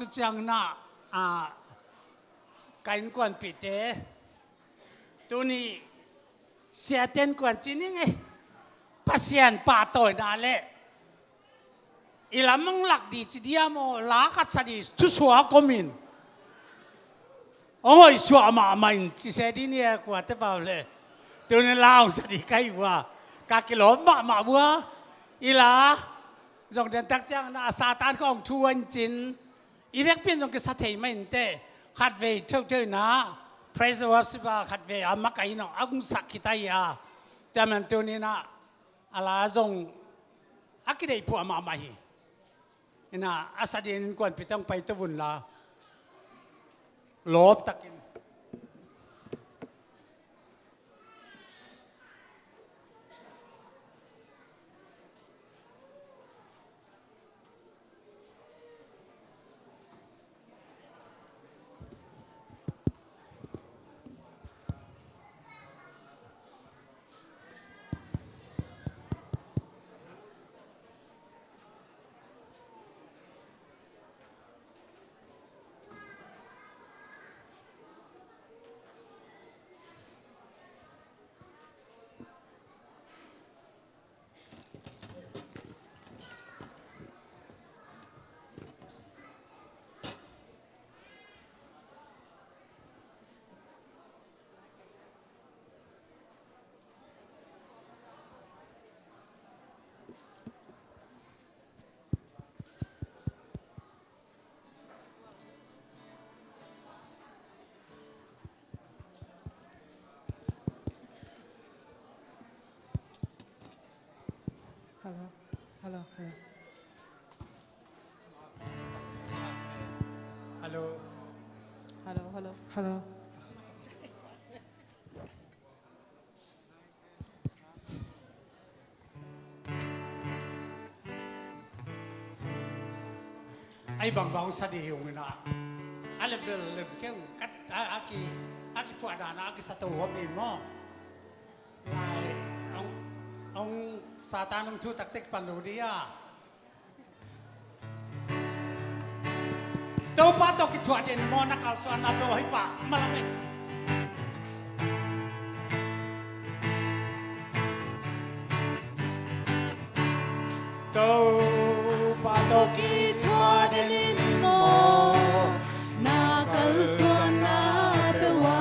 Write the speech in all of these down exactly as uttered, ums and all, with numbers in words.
Tu ciang na, a, ka innkuanpihte tuni siate innkuan ci ning ei. Pasian pahtawina le i lam ang lak di ci dia maw, la khat sa di thusuak om in. Ong hoih suah mahmah in ci se di ni a kuate pau le. Tuni la ong sa di ka hi ua, ka kilawm mahmah ua. I la zong den tak ciang na Satan khong thu an cin. I vekpi in zong kisa thei mah in teh, khatvei theuhtheuh na praise worship a khatvei a makaih in ong a gung sak khita hi a. Tua man tuni na a la zong a kideih phuah mahmah hi. Ina a sa dingin innkuanpihte ong pai to vun la. Lawp takin. Hello, hello, hello. Hello. Hello, hello. Hello. Ai bangbang sa di hi ung ina. A lem bel lem keng kat a, a ki, a kiphuah dan a kisa to huam in maw. Ai, ong, ong Satan ong thu taktek pan lo di a. Topa tawh kithuah den maw, na kalsuanna peuh hi pah malam ei. Topa tawh kithuah den maw, na kalsuanna peuh a.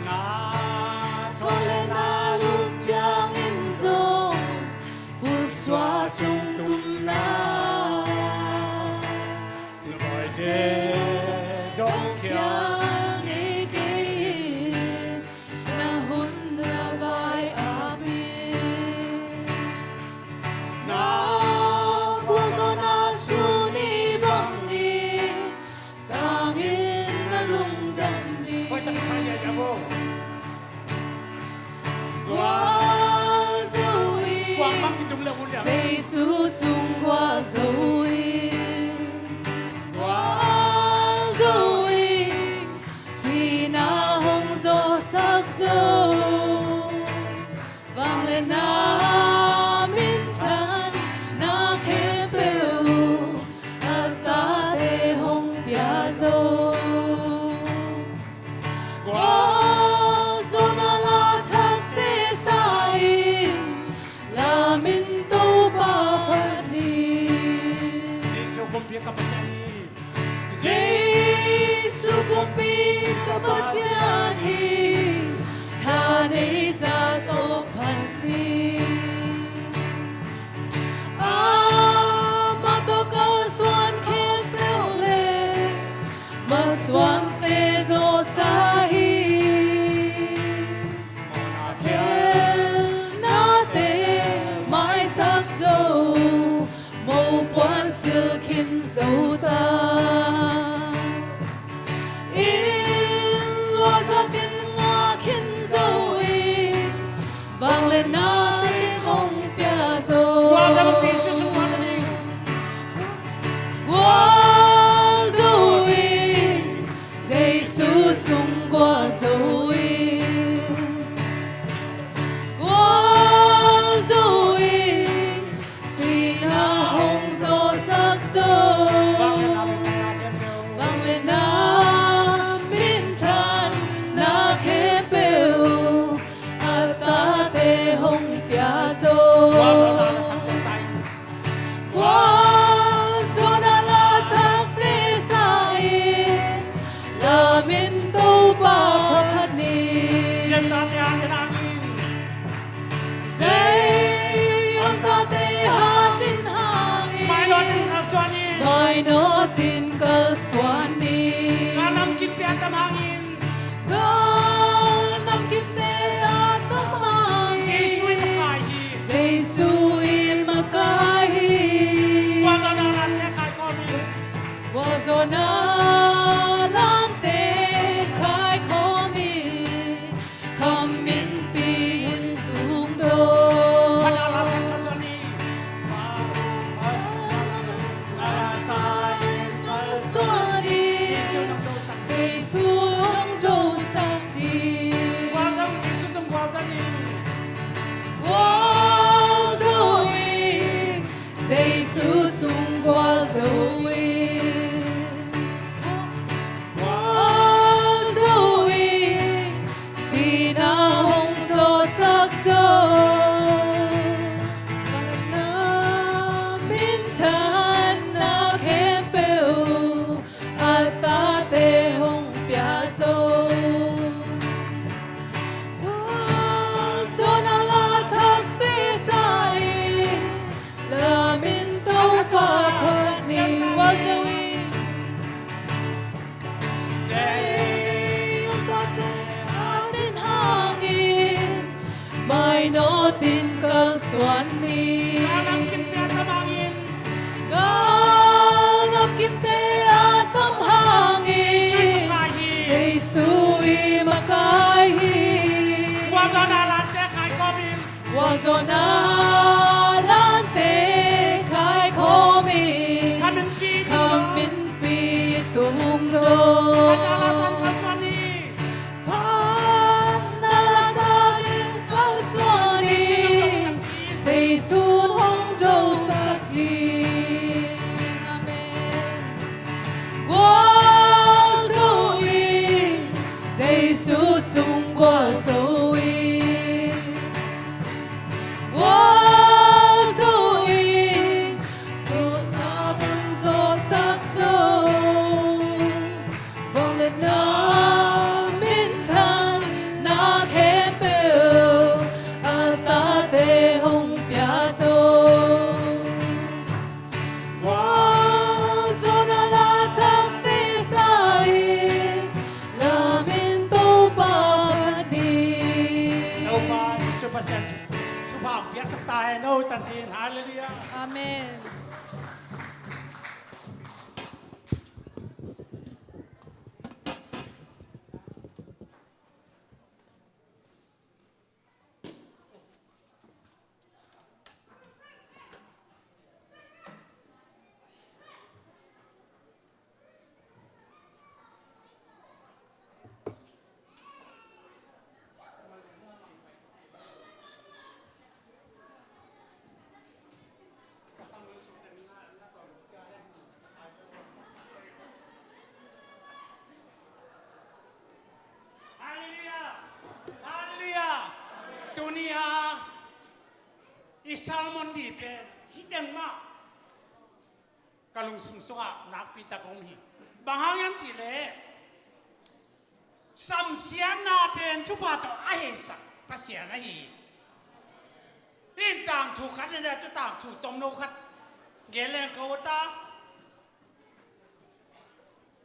Na thaw le na lum ciangin zong pusuah sung tumna. Na baite dongkhia nei kei in, na hun na vai api. Na gualzawhna sun i bang hi. Tangin na lungdam ding. Gualzo in. Jesu sung gualzo in. Gualzo in. Sihna hong zawhsak zo. Vangliatna minthanna khempeuh a tate hong pia zo. Gualzawhna la thakte sa in, lamin Topa phat ni. Jesu kumpi ka Pasian hi. Jesu kumpi ka Pasian hi, thaneihzah tawh phat ni. Amah tawh kalsuan khempeuh le masuante zawhsa hi. Mawhna khelnate maisak zo, mopuan silh khin zo ta. Inn luahzak in ngah khin zo in, vangliatna teng hong pia zo. Gualzo in, Jesu sung gualzo in, gualzo in, sihna hong zawhsak zo. mainawtin kalsuan ni. Gal namkimte a tam hangin. Gal namkimte a tam hangin. Jesu i makai hi. Jesu i makai hi. Gualzawhna lante kaikhawm in. Gualzawhna lante kaikhawm in. Khaminpi in tungtawn. Jesu hong dosak ding. Gualzo in. Jesu sung gualzo in. Gualzo in. Sihna hong zawhsak zo. Vangliatna minthanna khempeuh a tate hong pia zo. Gualzawhna la thakte sa in. Lamin Topa khat ni. Gualzo in. Atin hangin mainawtin kalsuan ni. Gal namkimte a tam hangin. Jesu i makai hi. Gualzawhna lante kaikhawm in. Gualzawhna lante kaikhawm in. Khaminpi tungtawn. Phatna la sak in kalsuan in. Jesu hong dosak ding. Amen. Gualzo in. Jesu sung gualzo in. Gualzo in. Sihna hong zawhsak zo. Vangliatna minthanna khempeuh a tate hong pia zo. Gualzawhna la thakte sa in. Lamin Topa khat ni. Topa Jesu Pasian thupha hong piaksak ta hen, no tan in. Halleluiah. Amen. Halleluiah! Halleluiah! Tuni a i sermon dih pen hih teng mah ka lungsim sungah nakpi tak om hi. Bang hang hiam cih leh samsiatna pen thupha tawh a heisak Pasian ahi hi. Hih tangthu khat in a tu tangthu tomno khat gen leng ka ut a.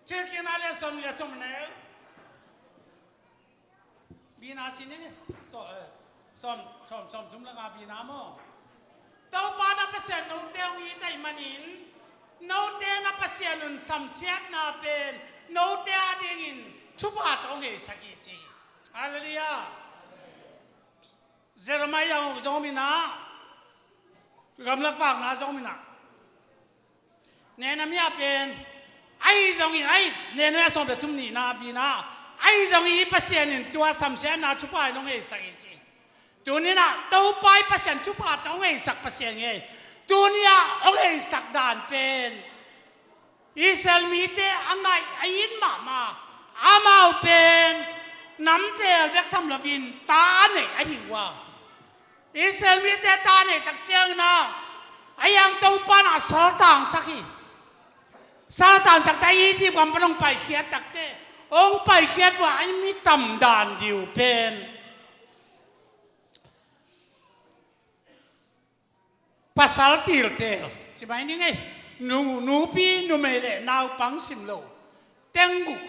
Thilkikna lian sawmnih le thum neu. Bina ci ni, sawm, eh, sawm, sawm, sawmthum le nga Bina maw? Topa na Pasian note hong it ahih manin, note na Pasian un samsiatna pen note adingin thupha tawh hong heisak hi ci. Halleluiah. Jeremiah zong om in ah, gamlak vakna zong om in ah, Nehemiah pen ahi zongin, ahi, Nehemiah sawm le thum nihna Bina, ahi zongin hih Pasian in tua samsiatna thupha in hong heisak hi ci. Tuni in ah Topa i Pasian thupha tawh hong heisak Pasian hi. Tuni ah hong heisak dan pen Israel mite a ngaih a it mahmah, amau pen namteel bek tham loin ta a neih ahi uh a, Israel mite ta a neih tak ciangin ah, a hiang Topa in ah saltangsak hi. Saltangsak ta Egypt gam pan hong paikhiat takte, hong paikhiat uh a, a mi tam dan ding uh pen pasal tilteel ci mai ning ei. Nu, nupi, numei le naupang sim lo. Teng guk.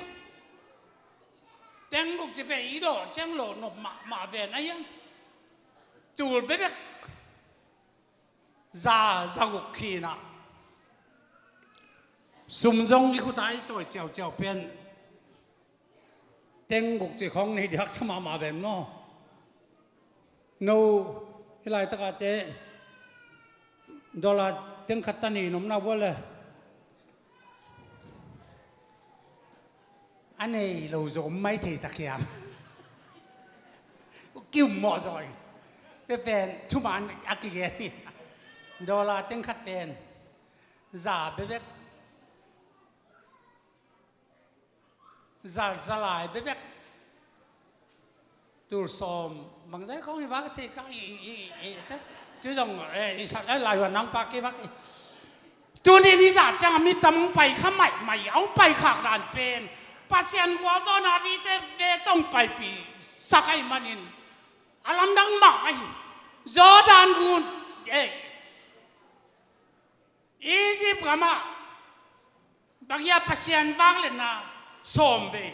Teng guk ci pen i lawh ciang lawh nop mahmah ven a hiang. Tul bebek. Za, za guk khin ah. Sum zong i khut ah i tawi ciauciau pen. Teng guk ci khawng nei di haksa mahmah ven maw? No, i laitak ah te dollar teng khat ta nei nopna vua le. A nei lo zaw om mai thei tak hiam? Ki-um mawh zaw hi. Te pen thuman a kigen hi. Dollar teng khat pen za bebek. Za, za lai bebek. Tul sawm bangzah khawng hi vak thei ka i, i, i, i, te. Tu zong, eh, i sak, eh, lai huan nang pa kei vak i. Tuni ni zah ciang a mi tam hong pai kha maimai a, hong pai khak dan pen Pasian gualzawhna vite ve tawh hong paipih sak ahih manin a lamdang mahmah hi. Jordan gun, eh, Egypt gamah bang hia, Pasian vangliatna sawm vei.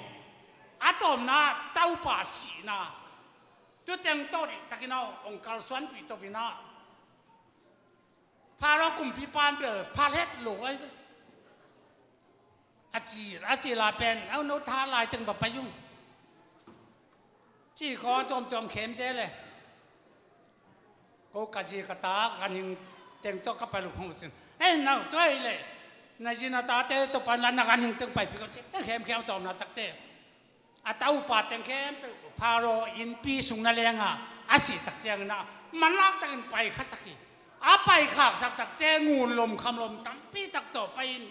A tawpna taupa sihna. Tu teng tawh dih takin a hong kalsuanpih to in a, Pharaoh kumpipa in bel phal het lo ahi ve. A ci, a ci lai pen, au, no tha lai teng va pai ung. Ci khawng tuamtuam khem zel e. Ko ka zi ka ta ganhing teng tawh ka pai lo phang cin. Ei, nau, tua hi le. Na zi na tate tawh pan la na ganhing teng paipih ko ci. Teng khemkheu tawmna takte. A taupa teng khempeuh Pharaoh innpi sung na leng a, a sih tak ciangin a, manlak takin pai khasak hi. A pai khaksak takte ngun lom kham lom tampi tak tawh pai in.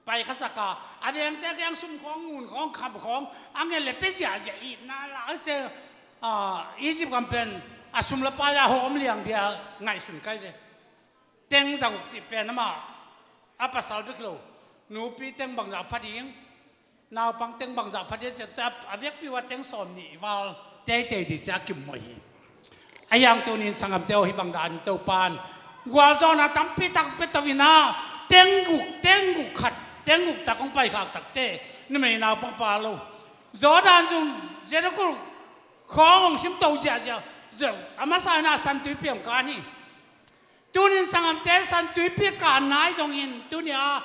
Pai khasak a, a vengte kiang sum khawng, ngun khawng, kham khawng a ngen le pia ziahziah, itna la a ci. A, Egypt gam pen a sum le pai a hawm liang dia ngaihsun kai ve. Teng za guk cih pen amah a pasal bek lo, nupi teng bangzah pha ding, naupang teng bangzah pha ding, a vekpi uh a teng sawm nih val teitei ding ci a kimuh hi. A hiang tunin sanggamte aw, hih bang dan Topan gualzawhna tampi tak pia to in a, teng guk, teng guk khat, teng guk tak hong pai khak takte numei naupang pa lo. Jordan zung, Jericho khawng hong sim to ziahziah, a masa in a San Tuipi hong kan hi. Tunin sanggamte, San Tuipi kan nai zongin, tuni a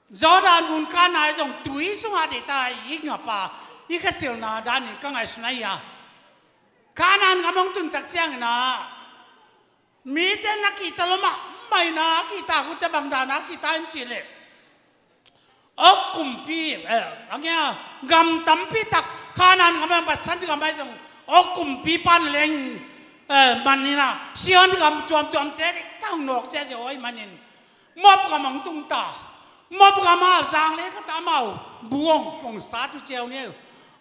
Jordan gun kan nai zong tui sungah deih ta i ngap a, i khasilna danin ka ngaihsun ahi a. Kanaan gam hong tun tak ciangin a, mite na kihta lua mahmah in a, a kihta khute bang dan a kihta in cih leh, Og kumpi, eh, a ngia, gam tampi tak, Kanaan gam a, Basan gam a zong Og kumpipa na leng, eh, man in a, Sihon gam tuamtuamte dih tang nawk ziahziah ahih manin, Moab gam hong tung ta. Moab gam a zang le ka ta mau, bu hong, hong sat uh ciau ni.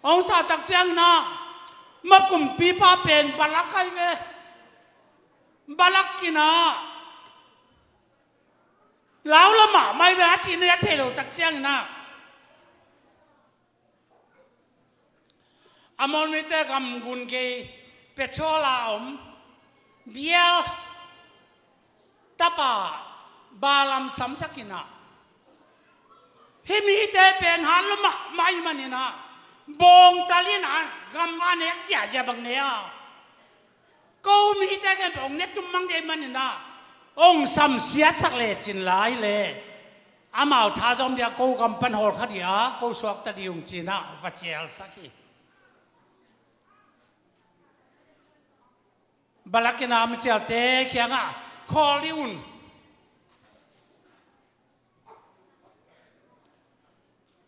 Hong sat tak ciangin a, Moab kumpipa pen Balak ahi ve. Balak in a, lau la mahmah hi ve, a cihna a thei lo tak ciangin a, Ammon mite gam gun gei Petor a om Beor tapa Balaam samsak in a, hih mite pen hat lua mahmah ahih manin a, bawngtal in a gam a nek ziahziah bang ne a, ko mite khempeuh hong ne tum mang ding ahih manin a, hong samsiatsak lecin lai le, amau tha zawm ding a, ko gam pan hawlkha ding a, ko suakta ding ung ci in a va cialsak hi. Balak in a mi cialte kiangah, khawl dih un.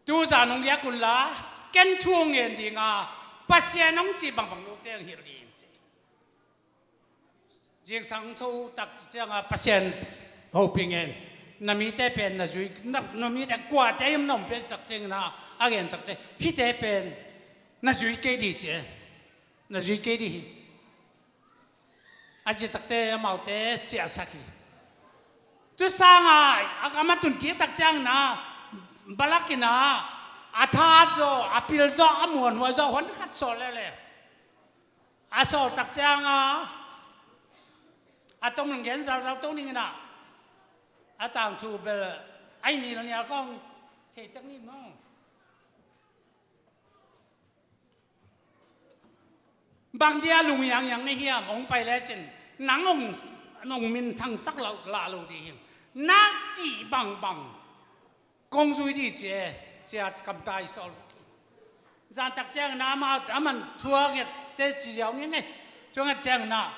Tu zan hong giak un la, ken thu hong ngen ding a, Pasian hong cih bangbang note hong hilh ding ci. Zingsang tho tak ciang a Pasian hopih ngen. Na mite pen na zui, na, na mite kuate i om na om pen tak ciangin a, a gen takte, hihte pen na zui kei dih ci e. Na zui kei dih hi. A cih takte amaute ciahsak hi. Tu sangin a, a gam a tun kik tak ciangin a, Balak in a, a that zaw, a pil zaw, a muanhuai zaw, hon khat sawl leuleu. A sawl tak ciangin a, a tawm in gen zalzal to ning in a, A tangthu bel ai ni la nial kong thei tak ni maw? Bang dia lungiangiang na hiam, hong pai lecin nang hong, hong minthangsak lo, lah lo dih hi. Nak cih bangbang kong zui dih ci e, ci a kamtai sawlsak hi. Zantak ciangin a, ama, aman thu a nget te ci ziau ni ngei. Thu a nget ciangin a,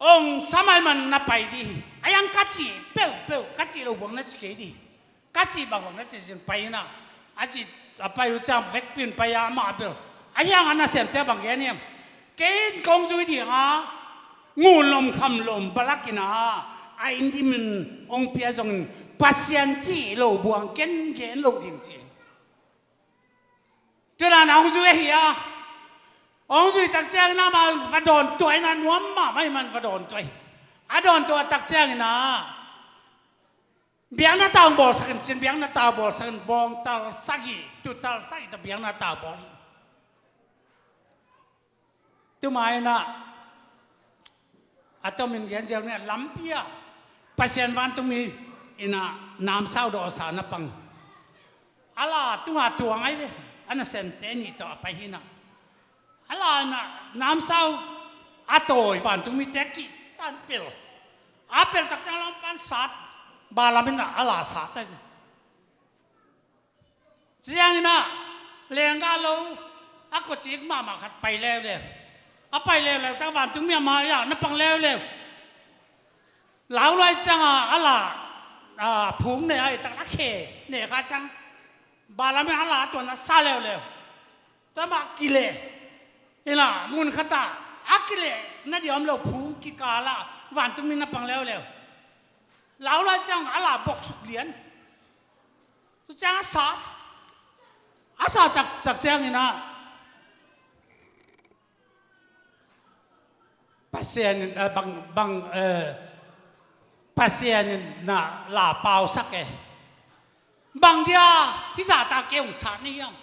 ong samai man na pai dih hi. A yang ka cih peuhpeuh, ka cih lo buang na ci kei dih. Ka cih bangbang na cih zin pai ina. A cih a pai uh ciang vekpi in pai a, amah bel a hiang a nasemte bang gen hiam? Kei in kong zui dih a, ngun lom kham lom Balak ina, a inn dim in ong pia zongin Pasian cih lo buang ken gen lo ding ci. Tuna na hong zui ahi a, hong zui tak ciangin a, ma va dawn tuah ina, nuam mahmah hi man va dawn tuah hi. A dawn tuah tak ciangin a, biakna ta hong bawlsak in cin, biakna ta hong bawlsak in, bawngtal sagih, tutal sagih ta biakna ta hong bawl hi. Tuma ina, a tomin gen ziau ni a, lampi a Pasian vantungmi ina namsau dawhsa na pang. A la tunga tuang ai ve, a nasemte nih tawh a pai hi ina. A la ina namsau a tawi vantungmite kihtan pel. A pel tak ciang lampan sat, Balaam ina a la sat ai ve. Ciangin a, lenggah lo a kawcik mahmah khat pai leuleu. A pai leuleu tak vantungmi a mai-ah na pang leuleu. Lau luai ciang a, a la, a, phung ne a, i tak la khe ne kha ciang, Balaam in a la tuan a sa leuleu. Tua mah kileh ina, mun khat ah a kileh na dia om lo, phung kikal ah vantungmi na pang leuleu. Lau luai ciang a la boksuk lian. Tu ciang a sat, a sat tak, tak ciangin a, Pasian in, eh, bang, bang, eh, Pasian in na la pausak e. Bang dia hih zahta kei hong sat na hiam?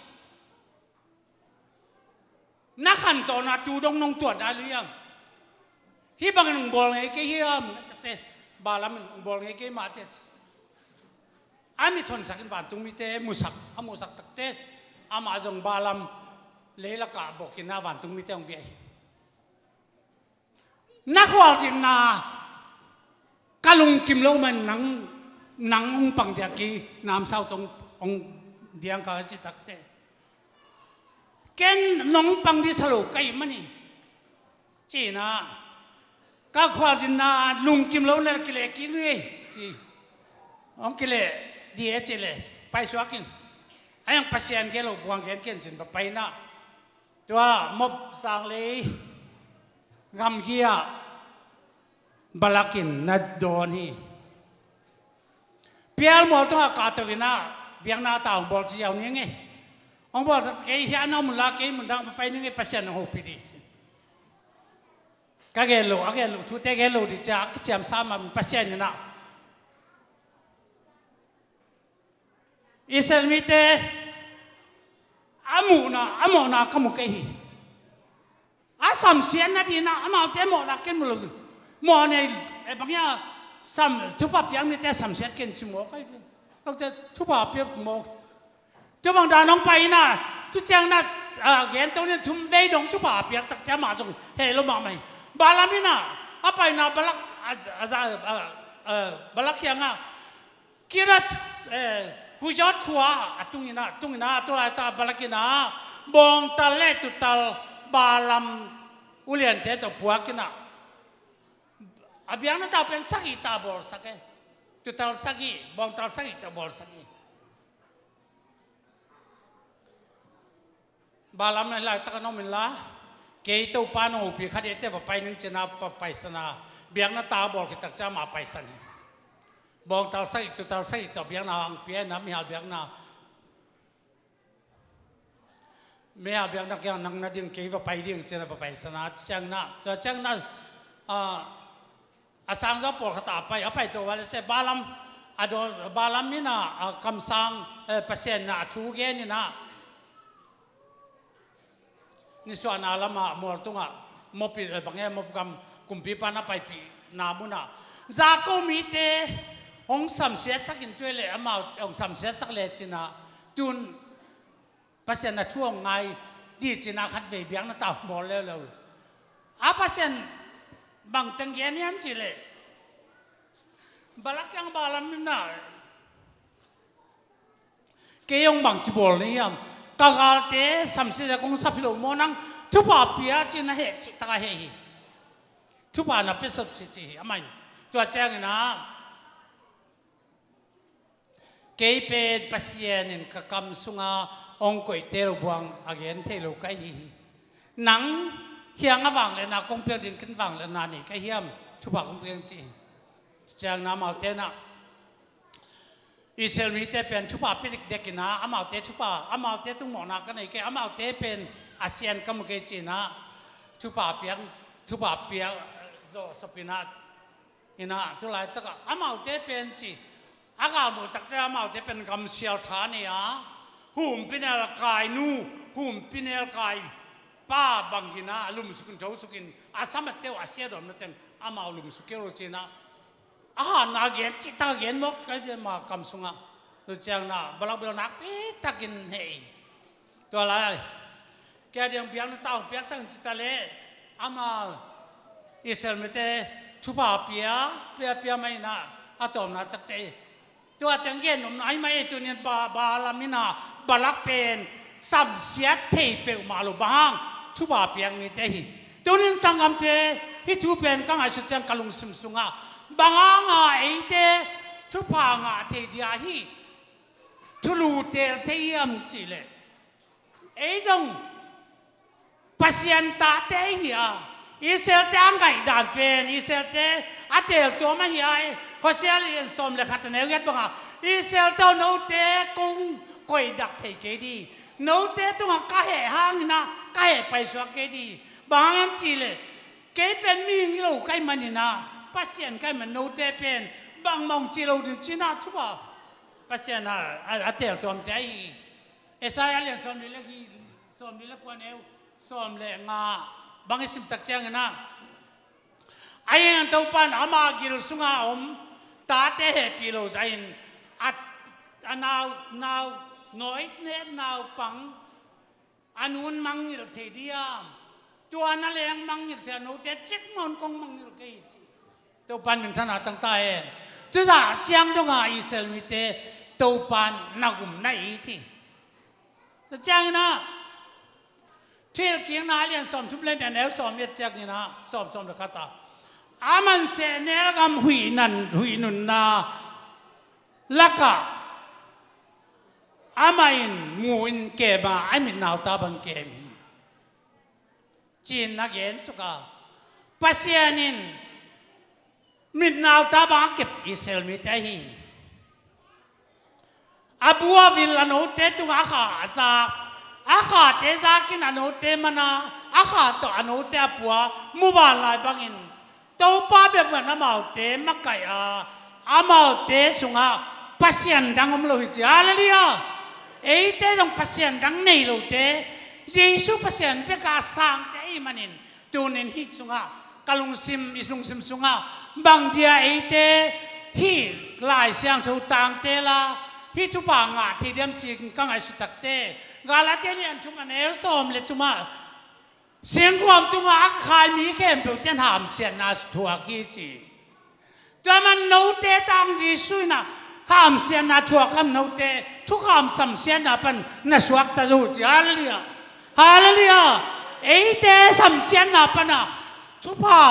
Na khantohna tu dong nong tuatna lu hiam? Hih bangin hong bawl ngei kei hiam? Na ciapteh, Balaam in hong bawl ngei kei mah teh ci. A mit honsak in vantungmite musak, a musak takteh, amah zong Balaam leilakah bawkin a vantungmite hong biak hi. Na khualzinna ka lungkim lo man nang, nang hong pang diak hi, namsau tawh hong diang ka ci takteh, ken nong pang dih sa lo ka hih manin, ci-in a, ka khualzinna lungkim lo leh kileh kik ni ei ci. Hong kileh dih e ci leh paisuak in. A yang Pasian gen lo buang gen ken cin va pai ina. Tua Moab sang lei gamgi ah Balak in na dawn hi. Pial mual tungah kahto ina, biakna ta hong bawl ci ziau ni ngei. Hong bawl tak kei hiah na mun la, kei mun dang va pai ni ngei, Pasian hong hopih dih ci. Ka gen lo, a gen lo, thute gen lo dih cia, a kiciamsa mah Pasian ina. Israel mite a muhna, a mawhna ka mu kei hi. A samsiatna dih ina, amaute mawhna ken mu lo. Mawh nei, eh, bang hia, sam, thupha piak mite samsiat ken ci mawk ai ve. Thupha piak mawk. Tua bang dan hong pai ina, tu ciang ina, ah, gen to ni thum vei dong thupha piak takte amah zong heh lo mahmah hi. Balaam ina, a pai ina Balak, a, a, a, a, Balak kiangah, Kiryat, eh, Huzot khua a tung ina, tung ina, tu laita Balak ina bawngtal le tutal Balaam uliante tawh puak ina, a biakna ta pen sagih ta bawlsak e. Tutal sagih, bawngtal sagih ta bawlsak hi. Balaam in, laitak a na om inla, kei Topa nong hopih kha dih e, te va pai ning ci-in a va paisan a, biakna ta bawl khit tak ciang amah paisan hi. Bawngtal sagih, tutal sagih tawh biakna hong pia ina, mihal biakna, mihal biakna kiang nang na ding, kei va pai ding ci-in a va paisan a, tua ciang ina, tua ciang ina, ah, a sangzaw pawlkhat ah a pai, a pai to vale se Balaam, a dawn, Balaam ina, a kamsang, eh, Pasian ina a thu gen ina, nisuahna lamah mual tungah Moab, eh, bang e, Moab gam kumpipa na paipihna munah Za ko mite hong samsiatsak in tua leh amau hong samsiatsak le cinah tun Pasian na thu hong ngai di cinah khatvei biakna tau hong bawl leuleu. A Pasian bang teng gen hiam cih leh Balak kiang Balaam in ah kei hong bangci bawl na hiam? Ka galte samsiat le kong sap hi lo maw nang? Thupha pia ci na heh cih taka heh hi. Thupha na pia sop si ci hi amah in. Tua ciangin ah kei pen Pasian in ka kam sunga hong koihte lo buang a gen thei lo ka hi hi. Nang hiang a vangliatna kong piak ding ken vangliatna nei ka hiam? Thupha kong piak ci hi. Ciangin ah amaute in ah Israel mite pen thupha pia dikdek in ah amaute thupha, amaute tungmawhna ka nei kei, amaute pen a sian ka mu kei ci in ah thupha piak, thupha piak zawh sop in ah, in ah tu laitakah amaute pen ci a ka muh tak ciang amaute pen gamsial tha nei a, humpinelkai nu, humpinelkaipa bangin ah lumsuk in thosuk in a samatte uh a sia dawmna teng amau lumsuk kei lo ci in ah a hatna gen cihtak a gen mawk ka hi ve ma kam sungah. Tu ciangin ah Balak bel nakpi takin heh hi. Tua lai kei a diang biakna tau hong piaksak in ci ta leh ama Israel mite thupha pia, pia, pia mah in ah a tawpna takte hi. Tua teng gen nopna ahi mah ei. Tuni in Ba-, Balaam in ah Balak pen samsiat thei peuhmah lo, bang hang? Thupha piak mite hi. Tuni in sanggamte, hih thu pen ka ngaihsut ciang ka lungsim sungah bang hanga eite thupha ngah thei dia hih thulu teel thei hiam cih leh, ei zong Pasian tate hi a, Israelte a ngaihdan pen, Israelte a teeltuam ahi a, Hosea lian sawm le khat a neu giat banga Israelte aw, note kong koihdak thei kei di, note tungah ka heh hangin ah ka heh paisuak kei di. Bang hang hiam cih leh kei pen mihing hi lo ka hih manin ah, Pasian ka hih man, note pen bangmah hong ci lo ding ci in ah thupha Pasian a, a, a teeltuamte ahi hi. Isaiah lian sawm li le hi, sawm li le kua neu sawm le nga bang i sim tak ciangin ah, ahi hangin Topa in ama gil sunga om tate hehpih lo zahin a, a nau, nau, nawi, nep naupang a nun mangngilh thei diam? Tua na leng mangngilh thei a, note cikmah un kong mangngilh kei hi ci. Topa in minthanna tang ta hen. Tuzah ciang donga Israel mite Topa in na gum na it hi. Tua ciangin ah Thuhilhkikna a lian sawmthum le nih a neu sawm giat ciangin ah sawm, sawm le khat ah, a man sehnel gam huih nan, huih nunna lakah amah in mu in kem a, a mitnauta bang kem hi, ci-in a gensuk a. Pasian in mitnauta bang a kep Israel mite ahi hi. A bu a vil, a note tungah a kha a zak, a khate zakin a note man a, a kha tawh a note a pua, muban lai bangin Topa bek bang amaute makaih a, amaute sungah pasian dang om lo hi ci. Halleluiah. Eite zong pasian dang nei lote, Jesu Pasian bek a sangte ahih manin, tunin hih sungah ka lungsim, i lungsim sungah bang dia eite hih Lai Siangtho tangte la hih thupha ngah thei diam ci-in ka ngaihsut takte, Galatia lian thum a neu sawm le thumah, singkhuam tungah a ka khai mi khempeuhte in hamsiatna thuak hi ci. Tua man note tang Jesu in a hamsiatna thuak a, note thukham samsiatna pan na suakta zo ci. Halleluiah. Halleluiah. Eite samsiatna pan a thupha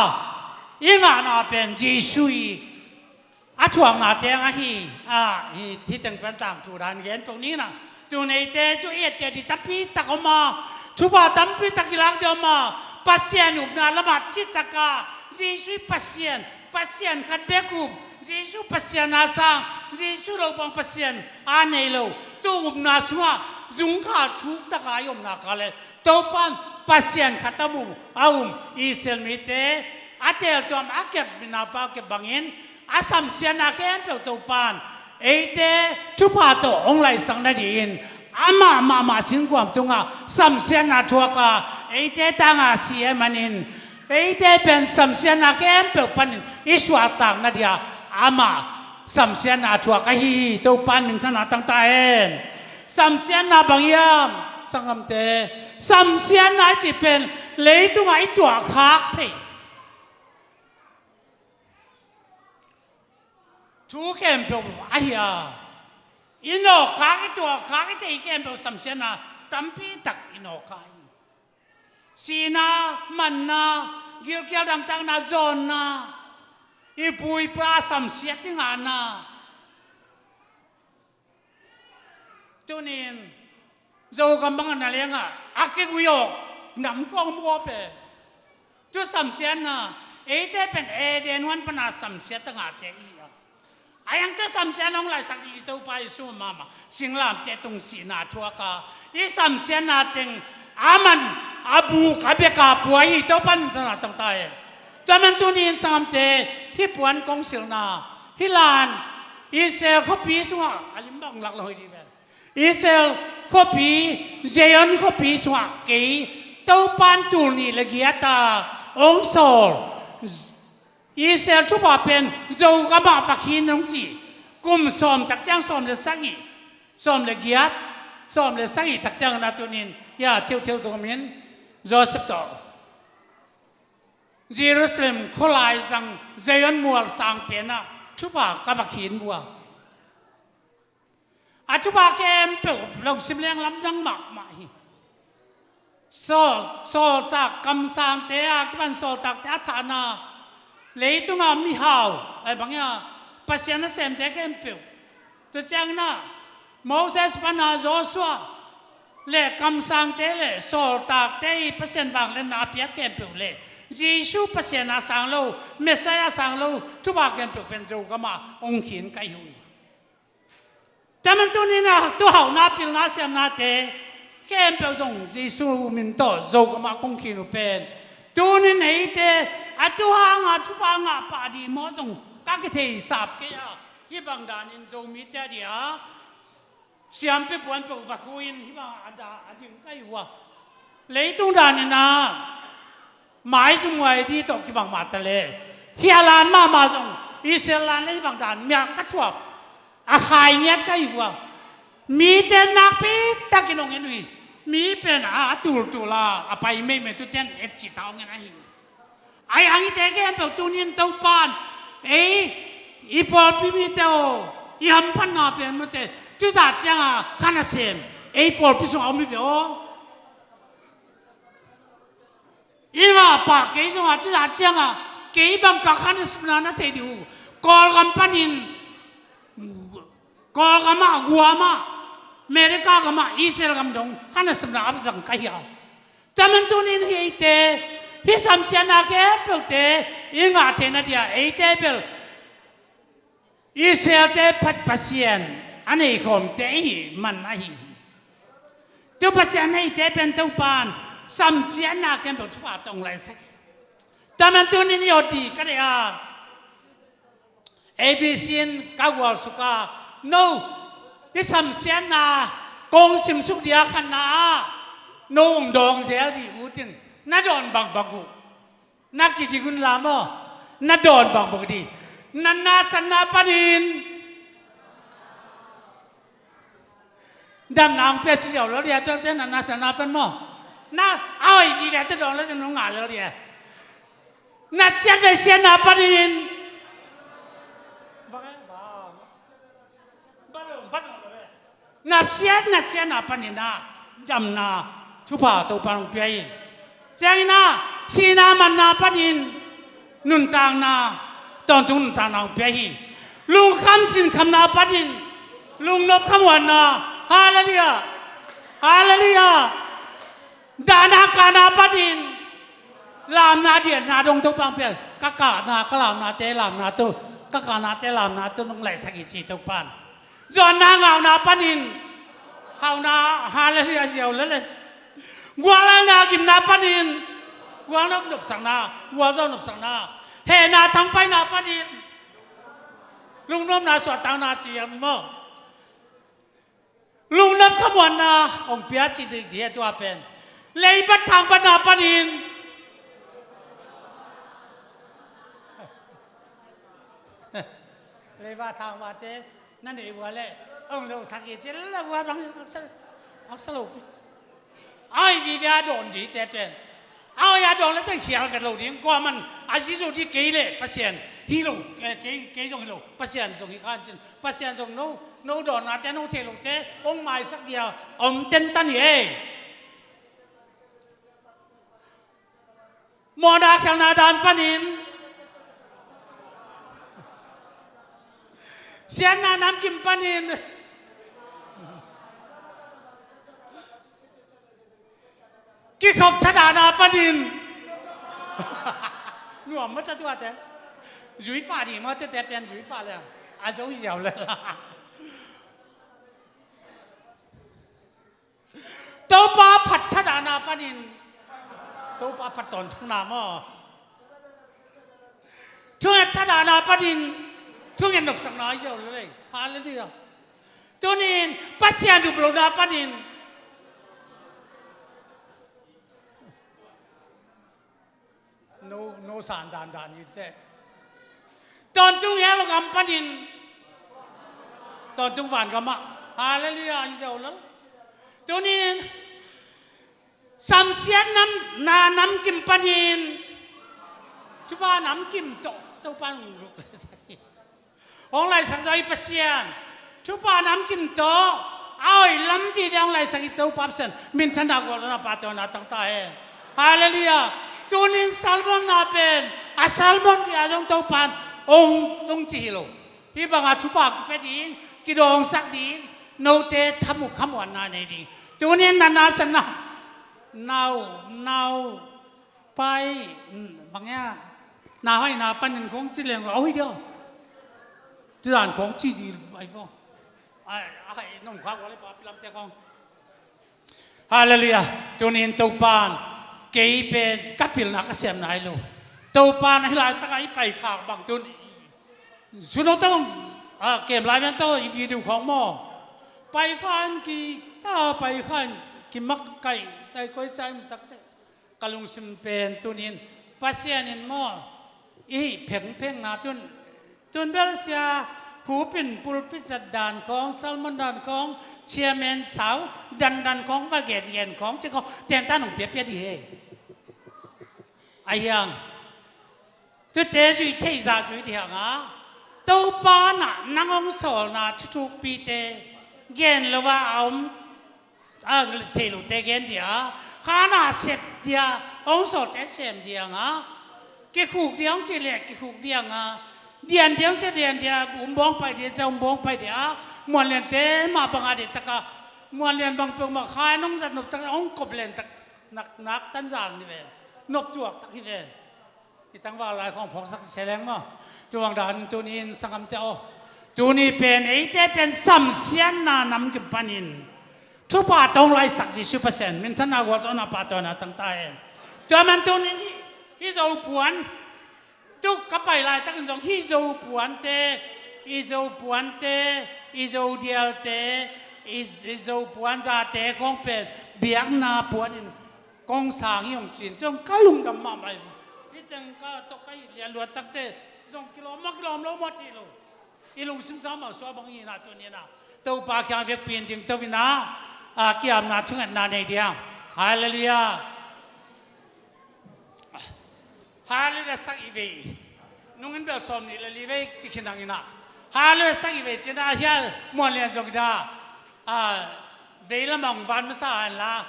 i ngahna pen Jesu i a thuakna teng ahi a, hi, hi teng pan tangthu dan gen peuh ni na. Tu neite tu i et teh di tampi tak om a, thupha tampi tak i lak deuh om a, Pasian upna lamah citak a, Jesu i Pasian, Pasian khat bek up, Jesu Pasian a sang, Jesu lo bang Pasian a nei lo, tu upna sungah zungkha thuk tak a i omna ka le, Topa in Pasian khat a mu, a um Israel mite a teeltuam, a kep, mi naupa a kep bangin a samsiatna khempeuh Topa in eite thupha tawh hong laisak nadingin amah mahmah singkhuam tungah samsiatna thuak a, eite tangah si ahih manin Eite pen samsiatna khempeuh panin i suahtakna dia amah samsiatna a thuak ahi hi. Topa in minthanna tangta hen. Samsiatna bang hiam? Sanggamte, samsiatna i cih pen leitungah i tuahkhak thei thu khempeuh ahi a, i nawkkhak, i tuahkhak, i thei khempeuh samsiatna tampi tak i nawkkhak hi. Sihna, manna, gilkial dangtakna, zawnna, i pu i pa samsiat i ngahna. Tunin Zogam bangah na lengah a kiguih awk nam khawng mu aw pen. Tu samsiatna, eite pen Eden huan pana samsiat a ngahte i hi a. A hiang tu samsiatna hong laisak i Topa Jesu mahmah singlamteh tung sihna thuak a, i samsiatna teng a man, a buk, a bek a pua hi. Topa in minthanna tangta hen. Tua man tuni in sanggamte, hih puan kong silna, hih lan Israel khuapi sungah a lim bang lak lo hi dih pen. Israel khuapi, Zion khuapi sungah kei Topa in tul nih le giat a hong sawl Israel thupha pen Zogamah va khin hong ci. Kum sawm tak ciang, sawm le sagih, sawm le giat, sawm le sagih tak ciang na tunin, ya, theuhtheuh zong om in, Joseph tawh Jerusalem khualai zang Zion mual sang penah thupha ka va khin vua. A thupha khempeuh lungsim leng lamdang mahmah hi. Sawl, sawltak, kamsangte a kipan sawltakte a thahna, leitungah mihau, ai bang ia, Pasian nasemte khempeuh. Tua ciangin ah Moses pana Joshua le kamsangte le sawltakte i Pasian vangliatna a piak khempeuh le Jesu Pasian a sang lo, Messiah a sang lo thupha khempeuh pen Zogamah hong khin ka hi uh hi. Tua man tunin ah tu hauhna, pilna, siamnate khempeuh zong Jesu min tawh Zogamah kong khin uh pen. Tunin eite a tu hanga thupha ngah pah dih maw zong ka kithei sap kei a, hih bang danin Zomite a dia siampi puan peuh va khu in hih bang a da a ding ka hi uh a. Leitung danin ah maizum huai dih tawh kibang mah ta le, hih a lan mahmah zong Israel lan le hih bang dan miah ka thuap a khai ngiat ka hi uh a. Mite nakpi takin hong en uh hi. Mi pen a, a tultul a, a pai meimei tutian et cih ta hong en ahi uh. Ai ang i te khempeuh tunin Topan ei i pawlpi mite aw, i hamphatna pen mute tuzat cianga kha nasem ei pawlpi sungah om hi ve aw. I ngah pah kei zongah tuzat cianga kei bangkah kha nasepna na thei dih uh. Kawlgam panin, Kawlgamah, Guamah, America gamah, Israel gam dong kha nasepna a va zang ka hi a. Tua man tunin hih eite, hih samsiatna khempeuhte i ngah theihna dia eite bel Israelte phat Pasian a neikhawmte i hih man ahi hi. Tu Pasian a neite pen Topan samsiatna khempeuh thupha tawh hong laisak hi. Tua man tunin i awt dih ka deih a, A B C in ka gualsuk a, no, i samsiatna kong simsuk dia khanna ah no hong dawng zel dih ut in, na dawn bangbang uh. Na kikik un la maw, na dawn bangbang dih. Na nasatna panin damna hong pia ci ziau lo dia, tuate na nasatna pan maw. Na a hoih vive te dawn lo cin hong ngah lo dia. Na ciat ve siatna panin. Na ciat, na ciatna panin ah damna thupha Topa hong pia hi. Ciangin ah sihna manna panin nuntakna, tawntung nuntakna hong pia hi. Lungkham sinkhamna panin lungnop khamuanna. Halleluiah. Halleluiah. Dahna kahna panin lamna diatna dong Topa hong pia. Ka kahna, ka lamnate lamna tawh, ka kahnate lamna tawh nong laisak hi ci Topan. Zuanna ngauna panin hauhna, halleluiah ziau lele. Gualna gimna panin gualnop nopsakna, gualzo nopsakna. Hehna thangpaihna panin lungnopna suahtakna ci hiam maw. Lungnop khamuanna hong pia ci dih dih a tua pen. Leibat thangbatna panin Leiva thang vate na nei vua le ong lo sak i cil la vua bang aksa, aksa lo pi. Ai vive a dawn dite pen, ai a dawn le cang khial vet lo ding. Kuaman a zizo di kei le Pasian hi lo, eh, kei, kei zong hi lo, Pasian zong hi khan cin. Pasian zong no, no dawn nate, no thei lote ong maisak dia om tentan hi ei. Mawhna khialhna dan panin, siatna namkim panin, kikhop thadahna panin, nuam mata tuate, zui pah ding mawte te pian zui pah le a zo ziau le. Topa phat thadahna panin, Topa phat tawntung na maw? Thunget thadahna panin thunget nopsakna a ziau lelei. Halleluiah. Tunin Pasian dup lohna panin no, no san dandan in teh. Tawntung hell gam panin tawntung van gamah. Halleluiah, i zau lal. Tunin samsiat nam, na namkim panin thupha namkim tawh Topa nung luk. Hong laisak zaw i Pasian thupha namkim tawh a oi lam vive hong laisak i Topa Pasian minthanna gualzawhna pahtawina tangta hen. Halleluiah. Tunin salmonna pen a salmon dia zong Topan ong, ong ci hi lo. Hih banga thupha kipia ding, kidawngsak ding, note thamuh khamuanna nei ding. Tunin na nasanna nau, nau pai, bang hia, na hoihna panin khong ci leng a hoih dia. Tudan khong ci di ai bo. Ai, ai, nong kha wale pa pilam te khong. Halleluiah. Tunin Topan kei pen ka pilna ka sem nai lo. Topan a hilai taka i pai khak bang tun. Suno tong, a, kem lai men to i video khong mo. Pai khan ki ta pai khan ki mak kai tai koi chai mu tak te. Ka lungsim pen tunin Pasian in maw i phengphengna tun, tun bel sia khupin pulpit zat dan khong, salmon dan khong, chairman sau dandan khong, va gen gen khong ci khong tenta nong piapia di he. A hiang tute zui thei za zui di hanga Topa na nang hong sawlna thuthukpite gen lo va a om a thei lote gen dia, khana sep dia, hong sawlte sem dia nga, kikhuk dia hong ci le kikhuk dia nga, dian dia hong ci dian dia, um bawng pai dia, za um bawng pai dia, muan liante mah banga dia taka, muan lian bang peuh mah khai nong zat nop taka hong kop len tak nak, nak tan zang ni ven, nop tuak tak hi ven. I tangval lai khong phawksak seleng maw? Tuang dan tunin sangamte aw, tuni pen eite pen samsiatna namkim panin thupha tawng laisak Jesu Pasian minthanna gualzawhna pahtawina tangta hen. Tua man tunin hi, hi zo puan tu ka pai laitakin zong hi zo puante, i zo puante, i zo dialte, i, i zo puan zate khong pen biakna puanin kong sang hi hong cin cong ka lungdam mahmah hi. Hi teng ka tawh ka hi lian luat takte zong kilawm mah kilawm lo mah ti lo. I lungsim sa mah sua bang hi na tuni na Topa kiang vekpi in ding to hi na, a, kiamna thungetna nei dia. Halleluiah. Halleluiah sak i vei. Nungin bel sawm nih le li vei ci khin ang ina. Halleluiah sak i vei cina hial muan lian zong ina. A, vei lamah hong van masa han la.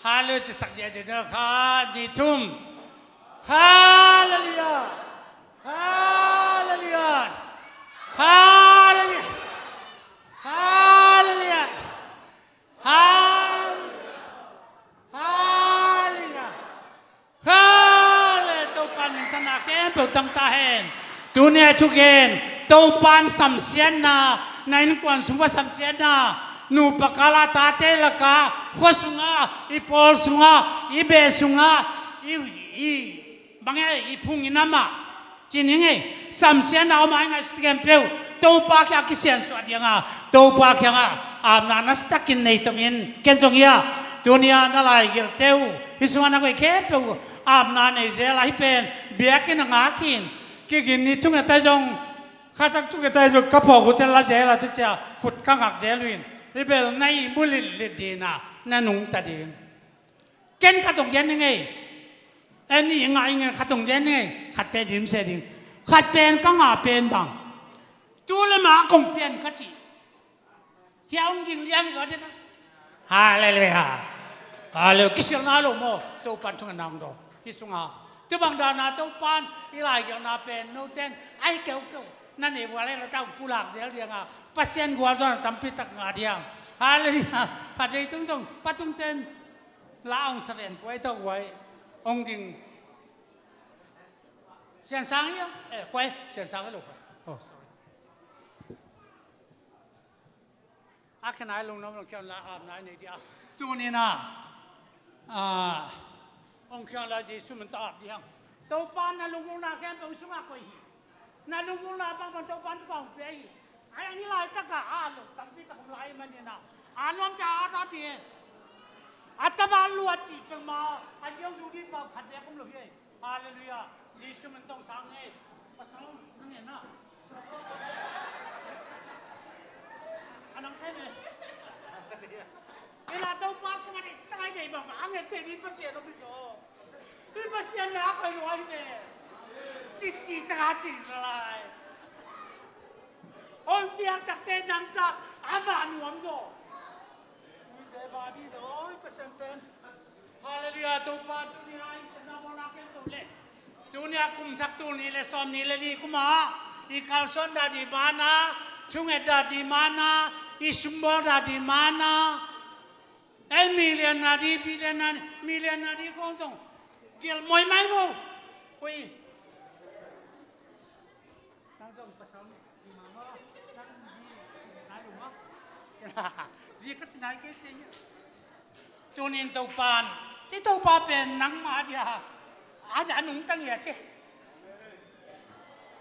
Halleluiah ci sak dia dia kha di thum. Halleluiah. Halleluiah. Halleluiah. Halleluiah. Halleluiah. Halleluiah. Hale, Topan minthanna khempeuh tangta hen. Tuni a thugen Topan samsiatna, na innkuan sungah samsiatna, nupa kala tate laka, khua sungah, i pawl sungah, i beh sungah, i, i bangah i phung i namah cin hi ngei. Samsiatna om a i ngaihsut khempeuh Topa kiang a kisiansuah dianga Topa kiangah apna nastakin nei tomin ken zong hia. Tunia na lai gilteu hi sungah na koih khempeuh apna nei zel ahi pen biakinn a ngakhin kigin ni thunget ahi zong Khatak tu ke tai zo ka phawk uh te la zel a tu cia khut ka ngak zel uh in. Hi bel na ihmu litlit ding a na nungta ding. Ken khat hong gen ning ei. En i ngah ing ei, khat hong gen ning ei. Khat pen dim se ding. Khat pen ka ngah pen bang. Tu le ma kong pian ka ci. Hia hong ding liang i lo ding a. Halleluiah. Halleluiah. Kisialna lo maw. Topan thungetna hong dawng. Hi sunga. Tu bang dana Topan i laigelhna pen noten ai keukeu. Na nei vua le la ta hong pulak zel ding a. Pasian gualzawhna tampi tak ngah ding. Halleluiah. Khatvei tung zong patung ten la hong saven kuai tawh uai hong ding. Siansang hi a? Eh, kuai, Siansang hi lo. Oh, sorry. A khen ai lungnuam lungkhian la ap nai nei dia. Tuni na. Ah, hong khian la Jesu min ta ap ding. Topa na lunggulhna khempeuh sungah koih hi. Na lunggulhna bangbang Topa na pau pia hi. Ai ang hi laitak a a lo tampi tak om lai manin a. A nuam ta a ta ti. A tama luat ci peuhmah a ziau zu ding pau khat bek om lo hi. Halleluiah. Jesu min tong sang ngei. Pasal na ngen na. A nang sem e. Ina Topa sungah dei tangai dei bang a ngen te ding Pasian om hi ko. Ding Pasian na koi lo hi ve. Cici taka cing lai. Hong piak takte nang sak ama nuam zaw. Ui te ba ding lo hi Pasian pen. Halleluiah, Topa, tuni a i sepna bawlna khempeuh le. Tuni a kum thak tul nih le sawm nih le li kum a i kalsuan dah ding man a, thunget dah ding man a, i sumbawl dah ding man a. Ei million na ding, billion na ding, million na ding kong zong. Gil moi mai vo. Ui. Nang zong pasal zi mama, nang zi, zi nai lo ma. Zi ka ci nai kei se hi. Tunin Topan, ci Topa pen nangmah dia, a dia nungta ngiat hi.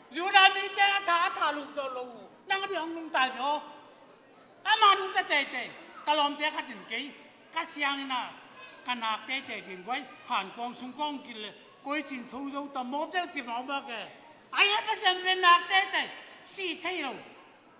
Judah mite a tha, a tha lup zo lo. Nang a dia hong nungta hi aw. Ama nungta teitei, ka lawmte khat in kei, ka siangin a, ka nak teitei ding guai, khan kong sung kong kil le, koi cin tho zo ta mawk deuh cim a om bak e. Ai a Pasian pen nak teitei, si thei lo.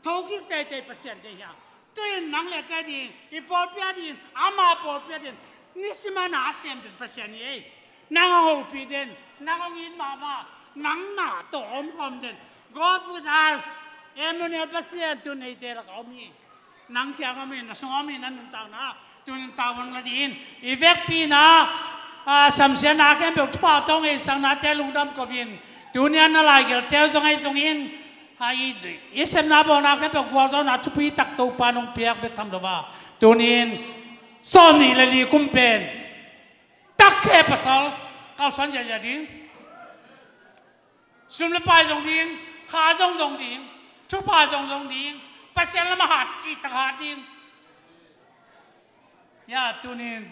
Thokik teitei Pasian te hi a. Tuin nang le kei ding, i pawlpi a ding, ama pawlpi a ding, nisim a na a sem ding Pasian hi ei. Nang a hopih den, nang a ngin mahmah, nangmah tawh om khawm den. God with us, Emmanuel Pasian tun eite lak a om hi. Nang kiang a om hi, na sung a om hi, na nuntakna. Tun tavuan la ding in, i vekpi na, a, samsiatna khempeuh thupha tawh ngeisaknate lungdam ko in. Tuni a na laigelhte zong ahi zongin, a, i, i sepna bawlna khempeuh gualzawhna thupi tak Topa nong piak bek tham lo a. Tunin, sawm nih le li kum pen. Takkhe pasal, kalsuan ziazia ding. Sum le pai zong ding, kha zong zong ding, thupha zong zong ding, Pasian lam a hat cih tak hat ding. Ya, tunin,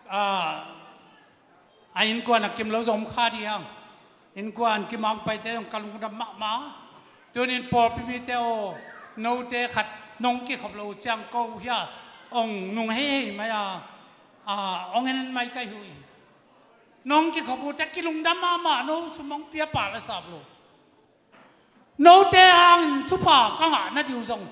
a, a innkuan a kim lo zong om kha ding hang. Innkuan kim hong paite zong ka lungdam mahmah. Tunin pawlpi mite aw, note khat nong kikhop lo ciang ko hia, ong nung hei hei mai a, a, ong en en mai kai hu hi. Nong kikhop uh te kilungdam mahmah, no sum hong pia pah le sap lo. Note hangin thupha ka ngah na diu zong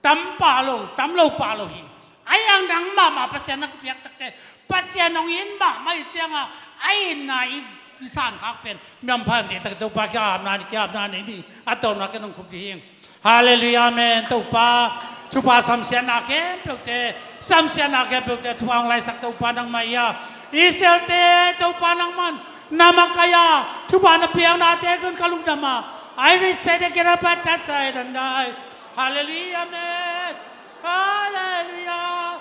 tam pah lo, tam lo pah lo hi. Ai ang nang mahmah Pasian na ka piak takte, Pasian hong in mahmah hi cianga, ai inna i, i san khak pen miampha in dihtak Topa kia apna ni, kia apna nei ni, a tawmna ken hong khup ding hi. Halleluiah, amen. Topa, thupha samsiatna khempeuhte, samsiatna khempeuhte, thupha hong laisak Topa nangmah hi a. Israelte, Topa nangman, na makaih a, thupha na piaknate kun ka lungdam a. I receive the kira pa ta chai dan dai. Halleluiah, amen. Halleluiah.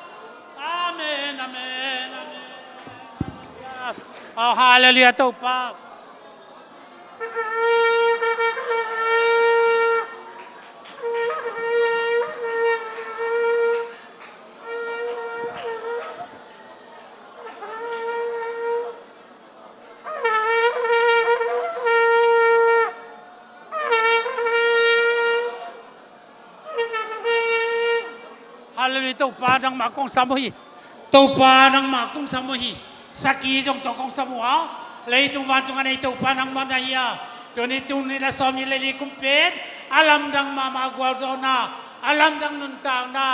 Amen, amen, amen. Oh, halleluiah, Topa. Halleluiah, Topa nangmah kong sam uh hi. Topa nangmah kong sam uh hi. Sakhi zong tawh kong sam uh a. Leitung vantung a nei Topa nangmah na hi a. Tuni tuni la sawm ni le li kum pen A lamdang mahmah gualzawhna, a lamdang nuntakna,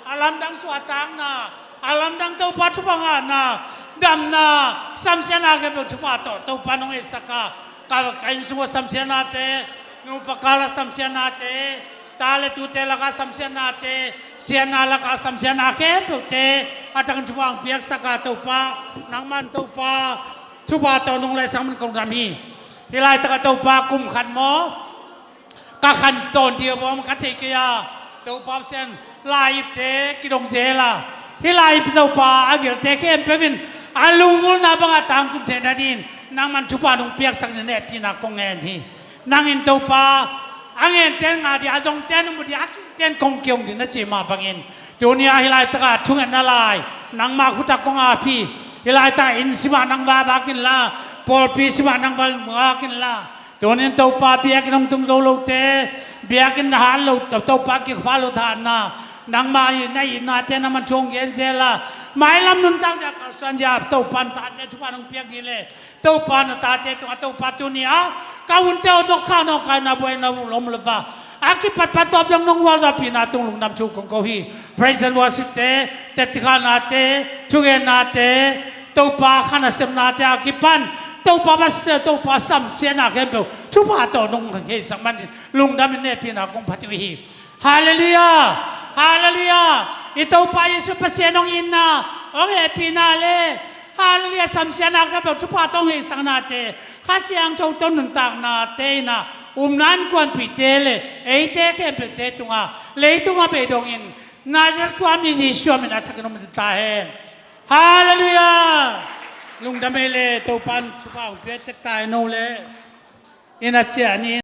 a lamdang suahtakna, a lamdang Topa thupha ngahna, damna, samsiatna khempeuh thupha tawh Topa nong heisak a, ka, ka inn sungah samsiatnate, nupa kala samsiatnate, ta le tute laka samsiatnate, siatna laka samsiatna khempeuhte a tang thupha hong piaksak a, Topa nangman Topa thupha tawh nong laisak man kong dam hi. Hih laitak a Topa kum khat maw, ka khan tawn dih a bawm ka thei kei a, Topa Pasian, lai-ipte kidong zel a, hih lai-ip Topa a gilte khempeuh in a lunggulhna bangah tangtung theihna dingin nangman thupha nong piaksak ni, hehpihna kong ngen hi. Nang in Topa a ngente ngah dih, a zongte nong mu dih, a kingte kong kihong dih na cih mah bangin, tuni-ah hih laitakah thungetna lai nangmah khutah kong ap hi. Hih laitakah inn simah nang va vak inla, pawlpi simah nang va vak inla, tunin Topa biakinn hong tung zo lote, biakinn na hat lo, Topa kikpha lo thahatna, nangmah i na itnate nangman thu hong gen zel a, mailam nuntak zia kalsuan zia Topa na tate thupha nong piak dih leh, Topa na tate tungah Topa tuni-ah ka hunte aw, nokkhak nokkhakna buaina lom lo va, a kipatpat tawp dong nong hualzahpihna tung lungdam thu kong ko hi. Praise and worship te, tetikhalnate, thugennate, Topa kha nasepnate a kipan Topa Pasian, Topa samsiatna khempeuh thupha tawh nong heisak manin lungdam in hehpihna kong phat uh hi. Halleluiah. Halleluiah. I Topa Jesu Pasian hong itna, hong hehpihna le, halleluiah, samsiatna khempeuh thupha tawh hong heisaknate, Kha Siangtho tawh nuntaknate in a, upna innkuanpihte le eite khempeuhte tungah, leitungah beidongin Nazareth khuami Jesu a min a thakin om ta hen. Halleluiah. Lungdam ei le, Topa in thupha hong pia tek ta hen. No le, inn a ciah ni.